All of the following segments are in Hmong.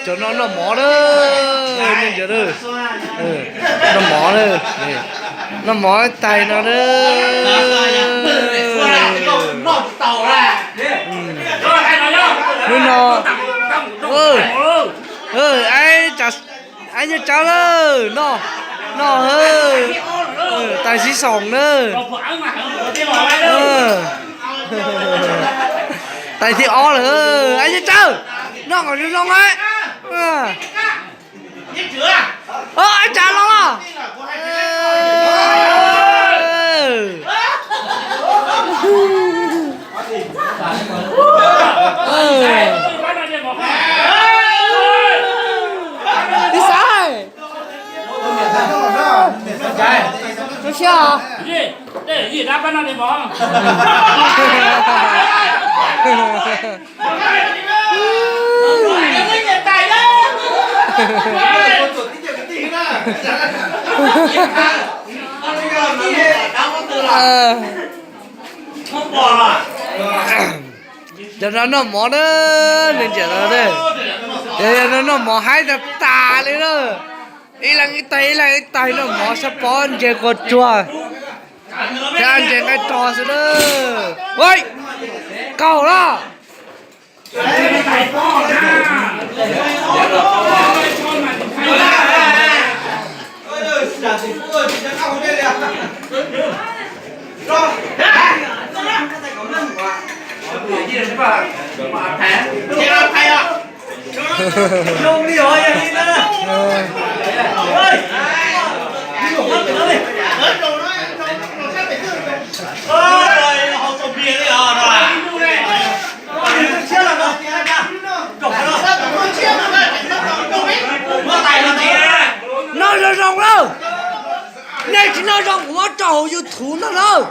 Cov no noj mov na, nej ntsia na, noj mov na, noj mov tais no na. Hnub no, aib, aib Nyiaj Tsawb lawm, noj, noj, tais Xib Xoom na. Tais thib ob lawm, aib Nyiaj Tsawb, noj kom zoo zoo na. Aib Tsav los los. Ib sab, zoo siab os. Cov no noj mov na, nej ntsia no, yog no noj mov haib tag tas li na. Ib leeg ib tais ib leeg ib tais noj mov sab pob ntses kua tsuag, thiab ntses nqaij rog xwb na. Kaum los. Noj zoo zoo lawm. Nej tsis noj zoo kuv muab tso hauv YouTube no lawm.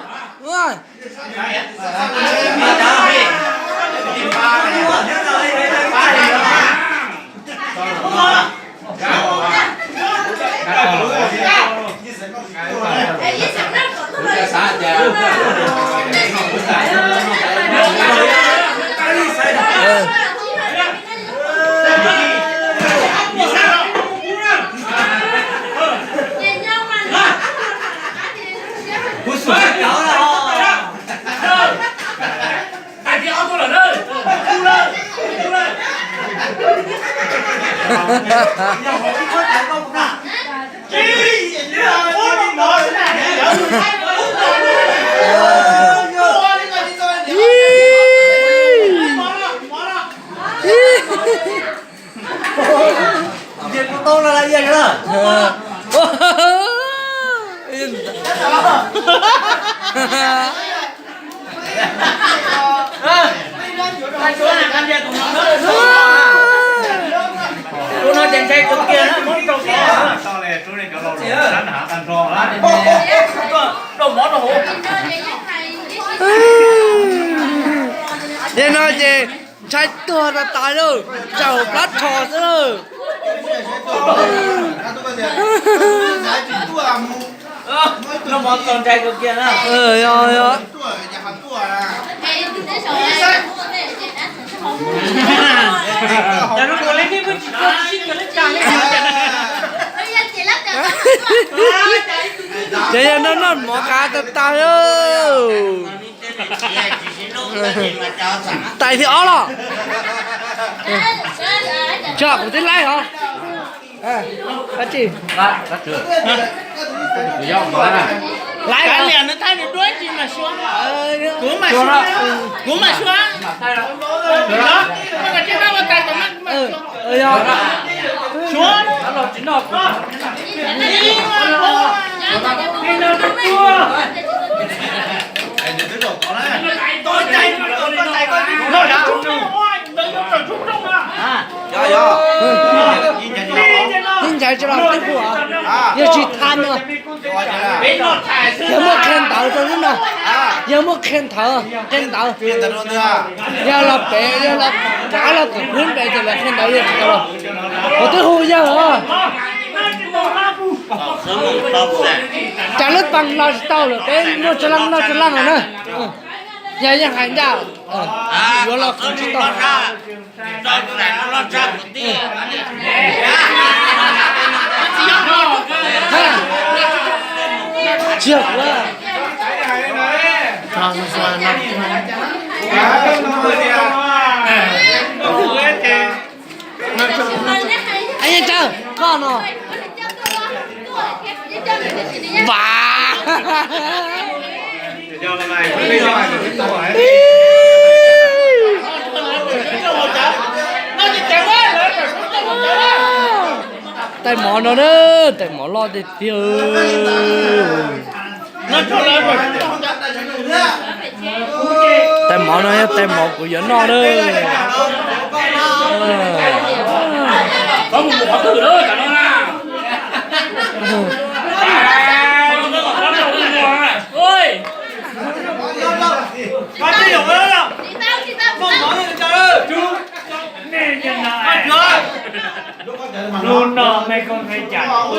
Tej no ces ntshai tuag tas tas lawm, zaum plab rho xwb lawm. Ces yog no noj mov kav tas tas. Tais thib ob los? Tso kuv twb laib hos. Dab tsi? Laib hos. Ib ncaig tsis los twb hu, yog tsis tham no. Yog muaj qhia ntawv rau lub no, yog muaj qhia ntawv, qhia ntawv, yog los pem, yog los kav los kom kub pem ces los qhia ntawv yog tsis tau los. Kuv twb hu yawg os. Cas lub tees los tsis tau lawm, peb muaj tsawg leej noj tsawg leej os na. Yog yeej hais ncaj, yuav los qhia tsis tau. Tsiag kuv. Ai, koj no. Vas. Tais mov no na, tais mov loj tiag tiag. Tais mov no yog tais mov kuv yuav noj na. Hnub no me koj me cas